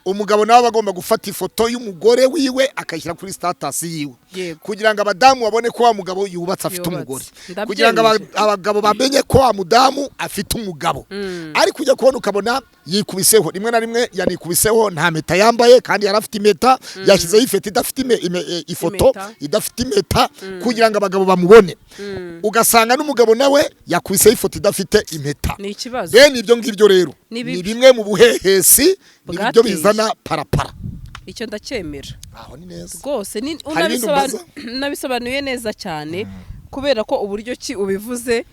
S1: umugabo nawe aba agomba gufata ifoto y'umugore wiwe akayishyira kuri status yiwe, kugira ngo abadamu babone ko wa mugabo yubatse, afite
S2: Yubatse.
S1: umugore,
S2: Ndabyemeye.
S1: kugira ngo abagabo bamenye ko wa mudamu afite umugabo? Ariko ujya kubona ukabona yikubiseho rimwe na rimwe, yanikubiseho nta mpeta yambaye kandi yari afite impeta, yashyizeho ifoto idafite ifoto
S2: Impeta.
S1: idafite impeta kugira ngo abagabo bamubone. Ugasanga n'umugabo nawe yakubiseho ifoto idafite impeta.
S2: Ni ikibazo.
S1: Bene ibyo ngibyo rero
S2: Ni
S1: ni
S2: bibi.
S1: bimwe mu buhehesi, ni byo
S2: Bwateye.
S1: bizana parapara.
S2: Icyo ndacyemera.
S1: Aho ni neza.
S2: Rwose ni
S1: Hari ibindi
S2: unabisobanuye neza cyane, kubera ko uburyo ki ubivuze.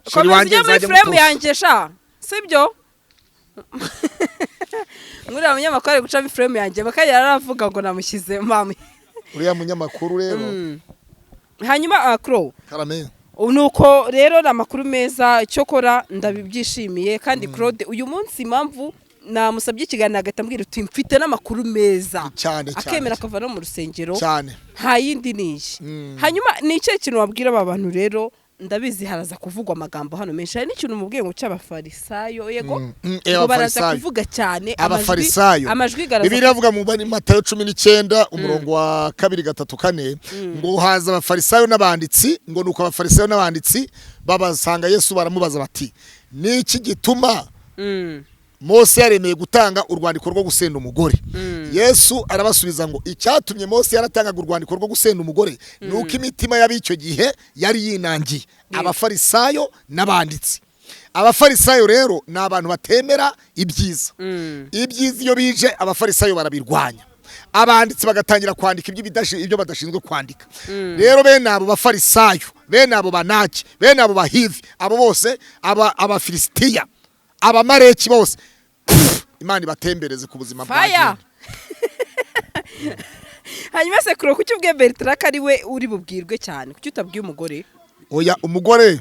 S1: Chéri
S2: Komeza
S1: wanjye,
S2: ujye muri
S1: nzajya
S2: frame
S1: mutoza.
S2: yanjye sha, sibyo? Nguriya munyamakuru ari gucamo frame yanjye, bakajya aravuga ngo namushyize mama.
S1: Uriya munyamakuru rero.
S2: Hanyuma Crow,
S1: Karame.
S2: Nuko rero ni amakuru meza, cyokora ndabibyishimiye. Kandi Claude uyu munsi impamvu namusabye ikiganiro agahita ambwira uti mfite n'amakuru meza,
S1: Cyane cyane.
S2: akemera akava no mu rusengero,
S1: Cyane.
S2: nta yindi ni iyi. Hanyuma ni ikihe kintu wabwira aba bantu rero? Ndabizi haraza kuvugwa amagambo hano menshi. Hari n'ikintu mubwiye ngo cy'abafarisayo, yego, ngo baraza
S1: Abafarisayo.
S2: kuvuga cyane amajwi-
S1: Abafarisayo.
S2: Amajwi garaza.
S1: Bibiliya iravuga mu bani Matayo 19 umurongo wa 2, 3, 4 ngo haza abafarisayo n'abanditsi, ngo nuko abafarisayo n'abanditsi babasanga Yesu baramubaza bati: "Niki gituma Mose yaremeye gutanga urwandiko rwo gusenda umugore?" Yesu arabasubiza ngo icyatumye Mose yaratangaga urwandiko rwo gusenda umugore ni uko imitima y'ab'icyo gihe yari yinangiye, abafarisayo n'abanditsi. Abafarisayo rero ni abantu batemera ibyiza. Ibyiza iyo bije abafarisayo barabirwanya, abanditsi bagatangira kwandika ibyo badashinzwe kwandika. Rero bene abo bafarisayo, bene abo banaki, bene abo bahivi, abo bose, abafilisitiya, abamareki bose, pff, Imana ibatembereze ku buzima bwa
S2: Fire.
S1: Jane.
S2: Hanyuma se kuro, kuki ubwiye Bertrand ko ari we uri bubwirwe cyane? Kuki utabwiye umugore?
S1: Oya, umugore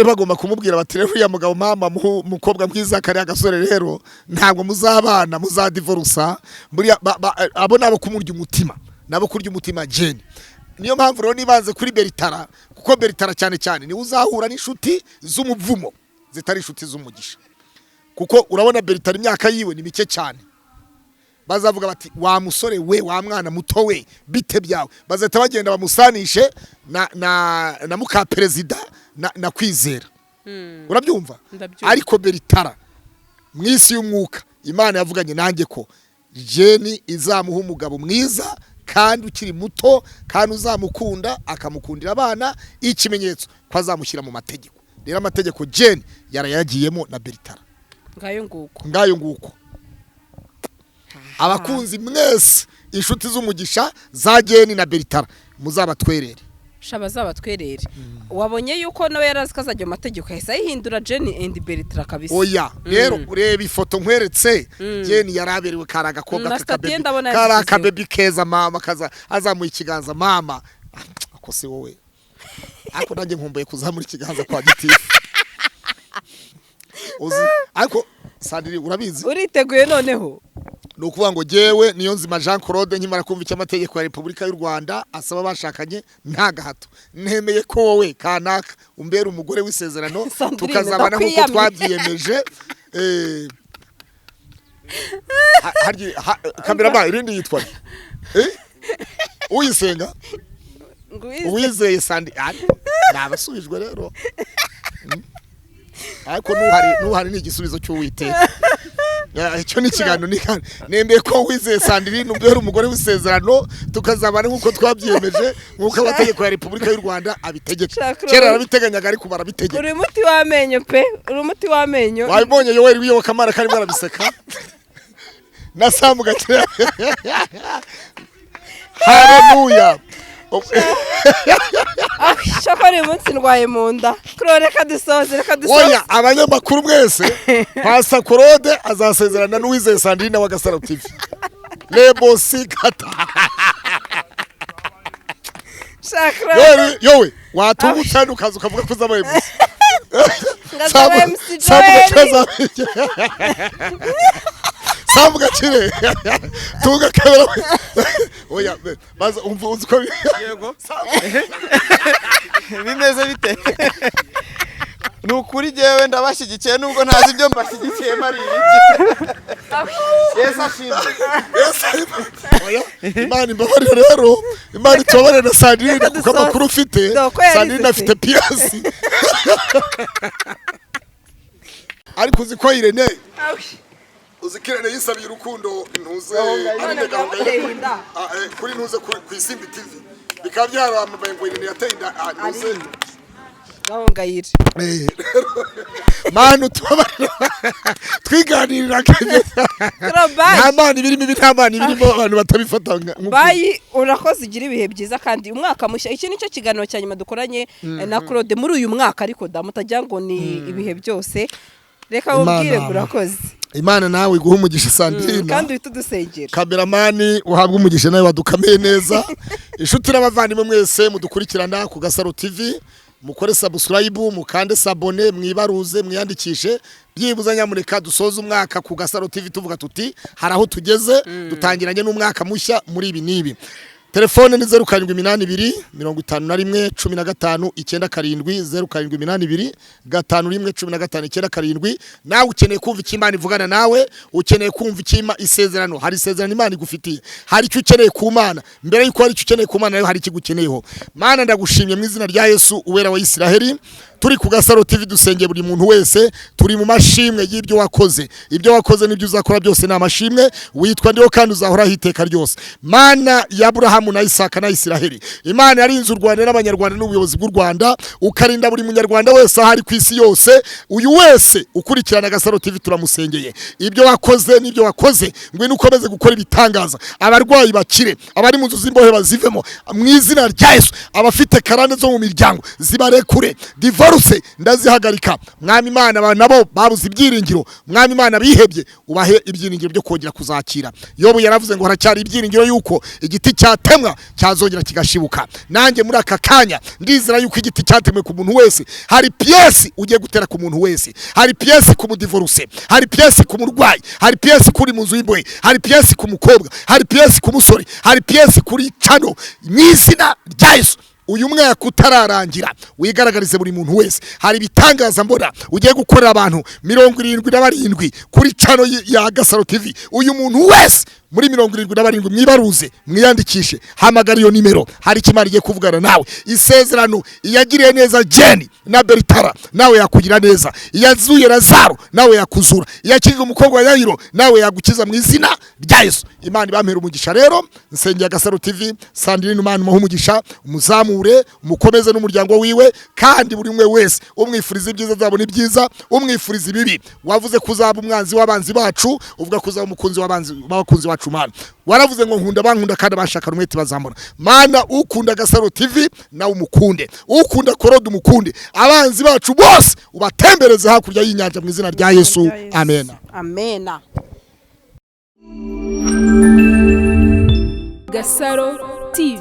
S1: bagomba kumubwira bati: "Rero uriya mugabo, mama, mukobwa mwiza, kariya gasore rero ntabwo muzabana, muzadivorusa." Buriya abo nabo kumurya umutima, nabo kurya umutima Jane. Niyo mpamvu rero nibanze kuri Beritara, kuko Beritara cyane cyane niwe uzahura n'inshuti z'umuvumo zitari inshuti z'umugisha. Kuko urabona Bertrand imyaka yiwe ni mike cyane. Bazavuga bati wa musore we, wa mwana muto we, bite byawe? Bazahita bagenda bamusanishe na muka perezida na Kwizera. Urabyumva?
S2: Ndabyumva.
S1: Ariko Bertrand, mu isi y'umwuka, Imana yavuganye nanjye ko Jeni izamuha umugabo mwiza kandi ukiri muto, kandi uzamukunda akamukundira abana, ikimenyetso ko azamushyira mu mategeko. Rero amategeko Jeni yarayagiyemo na Bertrand.
S2: Ngayo nguko.
S1: Ngayo nguko. Abakunzi mwese, inshuti z'umugisha za Jeni na Bertrand, muzabatwerere.
S2: Shaba azabatwerere. Wabonye yuko nawe yarazi ko azajya mu mategeko, yahise ayihindura Jenny and Bertrand kabisa.
S1: Oya, rero ureba ifoto nkweretse, Jeni yaraberewe, kari agakobwa
S2: Na statut
S1: k'akabebi,
S2: ndabona
S1: kari
S2: yazishyizeho.
S1: akabebi keza. Mama kaza azamuye ikiganza, mama ako se wowe. Ariko nanjye nkumbuye kuzamura ikiganza kwa gitifu, uzi. Ariko Sandiri, urabizi.
S2: Uriteguye noneho?
S1: Ni ukuvuga ngo jyewe niyo nzima Jean Claude, nkimara kumva icyo amategeko ya Repubulika y'u Rwanda asaba abashakanye, nta gahato, nemeye ko wowe kanaka umbera umugore w'isezerano,
S2: Sandrine,
S1: tukazabana nk'uko
S2: ndakwiyamye.
S1: twabyiyemeje. Kamerama irindi yitwa nde? Uyisenga. Uwizeye Sandi nabasubijwe rero. Ariko nuhari ni igisubizo cy'Uwiteka. Ya, icyo ni ikiganiro ni kandi nemeye ko wizeye Sandrine umbera umugore w'isezerano, tukazabana nk'uko twabyiyemeje, nk'uko amategeko ya Repubulika y'u Rwanda abitegeka.
S2: Shaka.
S1: Kera yarabiteganyaga, ariko barabitegeka.
S2: Uri umuti w'amenyo pe, uri umuti w'amenyo.
S1: Wabibonye Yoweri w'iyobokamana karimo arabiseka na Samu Gakire. Haleluya.
S2: Ah, shaka uyu munsi ndwaye mu nda. Kuro, reka dusoze, reka dusoze.
S1: Oya, abanyamakuru mwese, Pasa Claude azasezerana n'Uwizeye Sandrine wa Gasaro TV Lebosi kata.
S2: Shaka.
S1: Yowe, yowe watungutse hano ukaza ukavuga ko uzaba MC.
S2: Ngazaba MC
S1: Samu
S2: Joel.
S1: Gakire, Samu Gakire, tunga kamera. Oya, baza umva, uzi ko
S5: Yego, bimeze bite? Ni ukuri jyewe ndabashyigikiye nubwo ntazi ibyo mbashyigikiye mari ibiki. Yesu ashimwe.
S1: Oya, Imana imbabarire rero, Imana itubabarire na Sandrine, kuko
S2: dusoze.
S1: amakuru ufite,
S2: Doko yarize
S1: Sandrine
S2: pe.
S1: afite piyasi. Ariko uzi ko Irene, uzi ko Irene yisabiye urukundo ntuze
S2: None
S1: Aline Gahongayire
S2: bwamuteye inda.
S1: Kuri ntuze ku Isimbi TV, bikaba byaramamaye ngo Irene yateye inda ntuze
S2: Aline Gahongayire.
S1: Mana utubabarire, twiganirira
S2: Kuro,
S1: nta
S2: bye.
S1: mana ibirimo ibi, nta mana ibirimo, abantu batabifata nk'ukuri.
S2: Bye, urakoze, ugira ibihe byiza kandi umwaka mushya. Iki nicyo kiganiro cya nyuma dukoranye na Claude muri uyu mwaka, ariko da mutagira ngo ni ibihe byose. Reka
S1: Imana.
S2: mubwire ngo urakoze.
S1: Imana nawe iguha umugisha, Sandrine.
S2: Kandi uhite udusengera.
S1: Kameramani uhabwa umugisha nawe wadukameye neza. Inshuti n'abavandimwe mwese mudukurikirana ku Gasaro TV, mukore subscribe, mukande s'abonner, mwibaruze, mwiyandikishe. Byibuze nyamuneka dusoze umwaka ku Gasaro TV tuvuga tuti hari aho tugeze, dutangiranye n'umwaka mushya muri ibi n'ibi. Telefone ni 0782511597, 0782511597. Nawe ukeneye kumva icyo Imana ivugana nawe, ukeneye kumva icyo isezerano, hari isezerano Imana igufitiye, hari icyo ukeneye ku Mana. Mbere yuko hari icyo ukeneye ku Mana, nayo hari ikigukeneyeho. Mana, ndagushimye mu izina rya Yesu uwera wa Isiraheli. Turi ku Gasaro TV, dusengeye buri muntu wese. Turi mu mashimwe y'ibyo wakoze, ibyo wakoze n'ibyo uzakora byose ni amashimwe. Witwa ndiho kandi uzahoraho iteka ryose. Mana ya Aburahamu na Isaka na Isiraheli, Imana yarinze u Rwanda n'Abanyarwanda n'ubuyobozi bw'u Rwanda, ukarinda buri munyarwanda wese aho ari ku isi yose, uyu wese ukurikirana Gasaro TV turamusengeye. Ibyo wakoze n'ibyo wakoze, ngwino ukomeze gukora ibitangaza. Abarwayi bakire, abari mu nzu z'imbohe bazivemo mu izina rya Yesu, abafite karande zo mu miryango zibarekure, divorce ndazihagarika. Mwami Imana, aba nabo babuze ibyiringiro, Mwami Imana, bihebye, ubahe ibyiringiro byo kongera kuzakira. Yobu yaravuze ngo haracyari ibyiringiro yuko igiti cyatemwa cyazongera kigashibuka. Nanjye muri aka kanya ndizera yuko igiti cyatemwe ku muntu wese, hari piyesi ugiye gutera ku muntu wese, hari piyesi ku mudivoruse, hari piyesi ku murwayi, hari piyesi kuri mu nzu y'imbohe, hari piyesi ku mukobwa, hari piyesi ku musore, hari piyesi kuri cano, mu izina rya Yesu. Uyu mwaka utararangira wigaragarize buri muntu wese. Hari ibitangaza mbona ugiye gukorera abantu 77 kuri channel ya Gasaro TV. Uyu muntu wese muri 77 mwibaruze, mwiyandikishe, hamagara iyo nimero, hari ikimara igiye kuvugana nawe. Isezerano iyagiriye neza Jenny na Bertara nawe yakugira neza, iyazuye Lazaro nawe yakuzura, iyakijije umukobwa wa Yayiro nawe yagukiza mu izina rya Yesu. Imana ibampera umugisha. Rero nsengera Gasaro TV, Sandrine, Imana imuhe umugisha, umuzamure, umukomeze n'umuryango wiwe, kandi buri umwe wese umwifuriza ibyiza azabona ibyiza, umwifuriza ibibi wavuze kuzaba umwanzi w'abanzi bacu, uvuga kuzaba umukunzi w'abanzi b'abakunzi bacu. Mana, waravuze ngo nkunda bankunda kandi abashaka umwete bazamura. Mana, ukunda Gasaro TV nawe umukunde, ukunda Korode umukunde, abanzi bacu bose ubatembereze hakurya y'inyanja mu izina rya Yesu. Amen.
S2: Amena.
S6: Gasaro TV.